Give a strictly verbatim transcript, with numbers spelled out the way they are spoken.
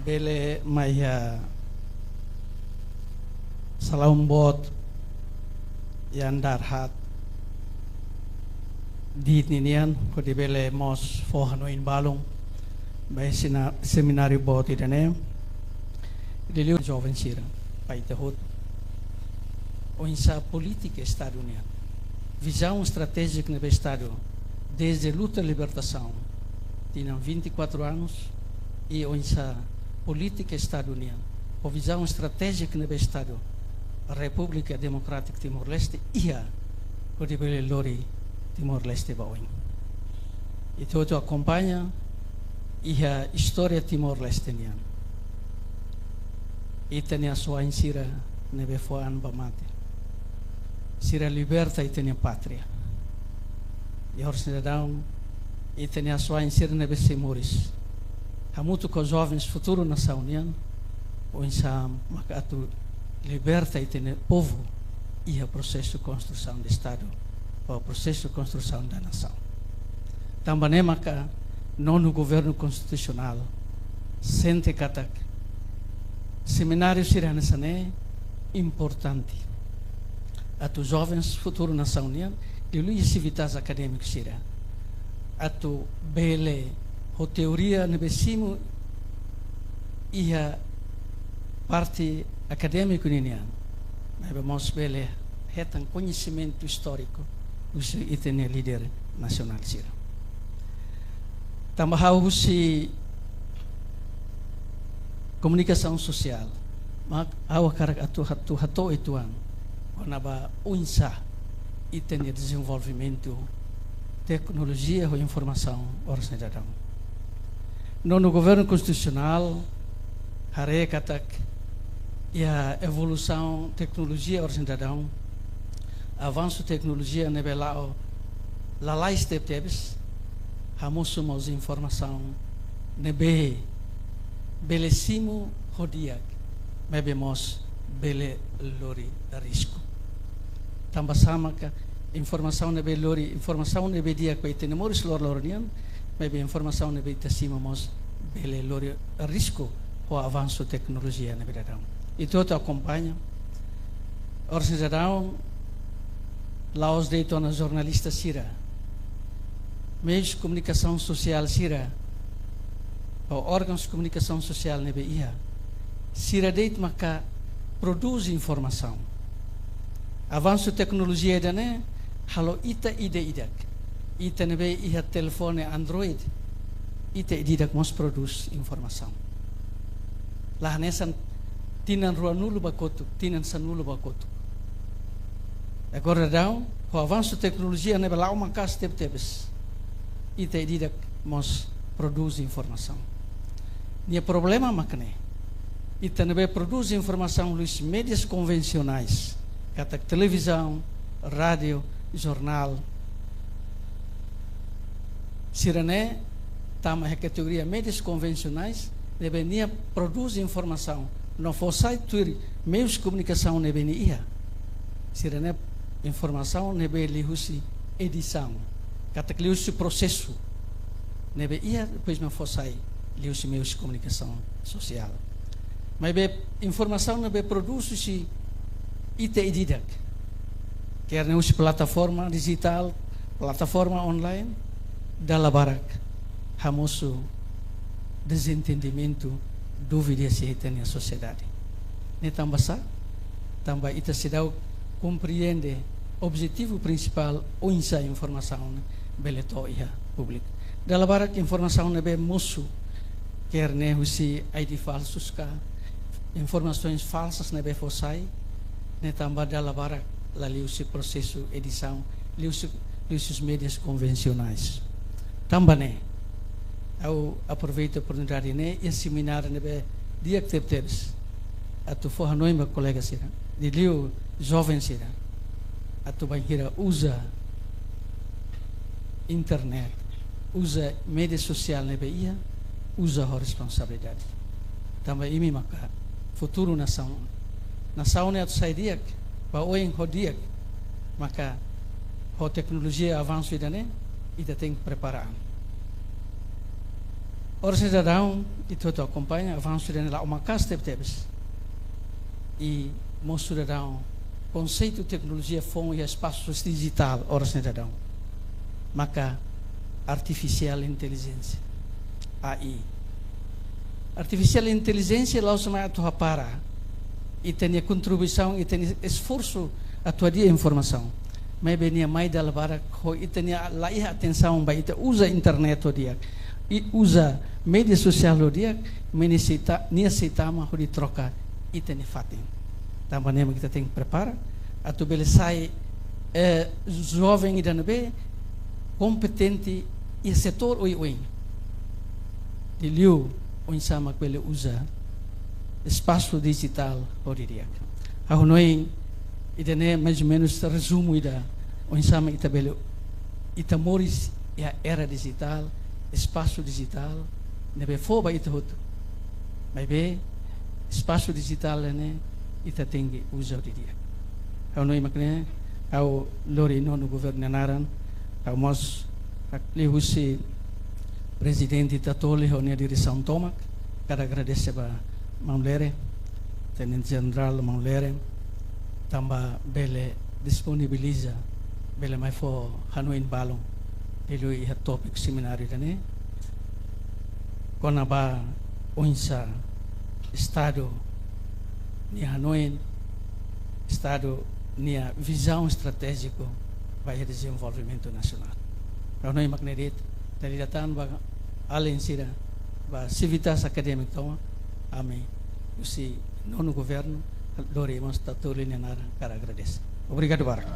Bele mai iha salaun boot iha andár haat di'it ninian, hodi bele mós fó hanoin balun ba iha sina-, semináriu boot ida-ne'e. Liuliu joven sira, ba ita hotu. Oinsá polítika Estadu nian. Vizaun estratéjika ne'ebé Estadu, dezde luta libertasaun, tinan vinte e quatro anos, i oinsá polítika Estadu nian, ho vizaun estratéjika ne'ebé Estadu Repúblika Demokrátika Timor-Leste iha, hodi bele lori Timor-Leste ba oin. Ita hotu akompaña iha istória Timor-Leste nian. Ita-nia asuwa'in sira ne'ebé fó an ba mate. Sira liberta ita-nia pátria. I oras ne'e daudaun, ita-nia asuwa'in sira ne'ebé sei moris hamutuk ho jovens futuru nasaun nian, oinsá maka atu liberta ita-nia povu iha prosesu konstrusaun de Estadu, ou prosesu konstrusaun da nasaun. Tanba ne'e maka nonu governu konstitusionál sente katak semináriu sira hanesan ne'e importante. Atu jovens futuru nasaun nian, liuliu sivitas akadémiku sira, atu bele ho teoria ne'ebé simu iha parte akadémiku ninian, maibé mós bele hetan koñesimentu istóriku husi ita-nia líder nasionál sira. Tanba ha'u husi komunikasaun sosiál, mak ha'u hakarak atu, atu hato'o uitoan kona-ba oinsá ita-nia dezenvolvimentu teknolojia ho informasaun oras ne'e daudaun. Nonu governu konstitusionál haree katak iha evolusaun teknolojia oras ne'e daudaun, avansu teknolojia ne'ebé la'o lalais tebetebes, hamosu mós informasaun ne'ebé bele simu ho di'ak, maibé mós bele lori risku. Tanba sá maka informasaun ne'ebé lori, informasaun ne'ebé di'ak ba ita-nia moris loroloron nian, maibé informasaun ne'ebé ita simu mós bele lori risku ho avansu teknolojia ne'ebé daudaun. Ita hotu akompaña, oras ne'e daudaun, la'ós de'it ona jornalista sira, meius komunikasaun sosiál sira, ou órgauns komunikasaun sosiál ne'ebé iha, sira de'it maka prodús informasaun. Avansu teknolojia ida-ne'e halo ita ida-idak, ita ne'ebé iha telefone Android, ita ida-idak mós prodús informasaun. La hanesan tinan ruanulu ba kotuk, tinan sanulu ba kotuk. Agora daudaun, ho avansu teknolojia ne'ebé la'o maka'as tebetebes, ita ida-idak mós prodús informasaun. Nia problema mak ne'e. Ita ne'ebé prodús informasaun liuhusi médias konvensionais, katak televizaun, rádiu, jornál, sira-ne'e tama iha kategoria médias konvensionais, ne'ebé nia prodús informasaun no fó sai tuir meius komunikasaun ne'ebé nia iha. Sira-ne'e informasaun ne'ebé liuhusi edisaun, katak liuhusi prosesu ne'ebé iha, depois mak fó sai liuhusi meius komunikasaun sosiál. Maibé informasaun ne'ebé prodús husi ita ida-idak, ker ne'e husi plataforma dijitál, plataforma online, dala barak hamosu dezentendimentu, dúvidas iha ita-nia sosiedade. Ne'e tanba sá? Tanba ita seidauk komprende objetivu prinsipál oinsá informasaun bele to'o iha públiku. Dala barak informasaun ne'ebé mosu, ker ne'e husi I D falsus ka, informasoens falsas ne'ebé fó sai, ne'e tanba dala barak la liuhusi prosesu edisaun, liuhusi, liuhusi médias konvensionais. Tanba ne'e, ha'u aproveita oportunidade ne'e, iha semináriu ne'ebé di'ak tebetebes, atu fó hanoin ba kolega sira, liuliu joven sira, atu bainhira uza internet, uza média sosiál ne'ebé iha, uza ho responsabilidade. Tanba imi maka futuru nasaun. Nasaun ne'e atu sai di'ak, ba oin ho di'ak, maka ho teknolojia avansu ida-ne'e, ita tenke prepara an. Oras ne'e daudaun, ita hotu akompaña avansu ida-ne'e la'o maka'as tebetebes. I mosu daudaun konseitu teknolojia foun iha espasu dijitál oras ne'e daudaun. Maka artificial intelligence, A I. Artificial intelligence la'ós mai atu hapara ita-nia kontribuisaun, ita-nia esforsu atu hadi'a informasaun. Maibé nia mai dala barak ho ita-nia la iha atensaun ba ita uza internet ho di'ak, i uza média sosiál ho di'ak, maibé nia sei ta-, nia sei tama hodi troka ita-nia fatin. Tanba ne'e mak ita tenke prepara atu bele sai, eh, joven ida ne'ebé kompetente iha setór oioin. Liuliu oinsá mak bele uza espasu dijitál ho di'ak. Ha'u hanoin ida-ne'e mais ou menus rezumu ida oinsá mak ita bele, ita moris iha era dijitál, espasu dijitál ne'ebé fó ba ita hotu. Maibé espasu dijitál ne'e ita tenke uza ho di'ak. Ha'u hanoin mak ne'e, ha'u lori nonu governu nia naran, ha'u mós hakliu husi Prezidente Tatoli ho nia diresaun tomak, hakarak agradese ba Maun Lere, Tenente Jenerál Maun Lere, tanba bele disponibiliza, bele mai fó hanoin balun, liuliu iha tópiku semináriu ida-ne'e, kona-ba oinsá Estadu nia hanoin, Estadu nia vizaun estratéjiku ba iha dezenvolvimentu nasionál. Ha'u hanoin mak ne'e de'it, dala ida tan ba alin sira, ba sivitas akadémiku tomak, ami husi nonu governu, lori irmaun Tatoli nia naran hakarak agradese. Obrigadu barak.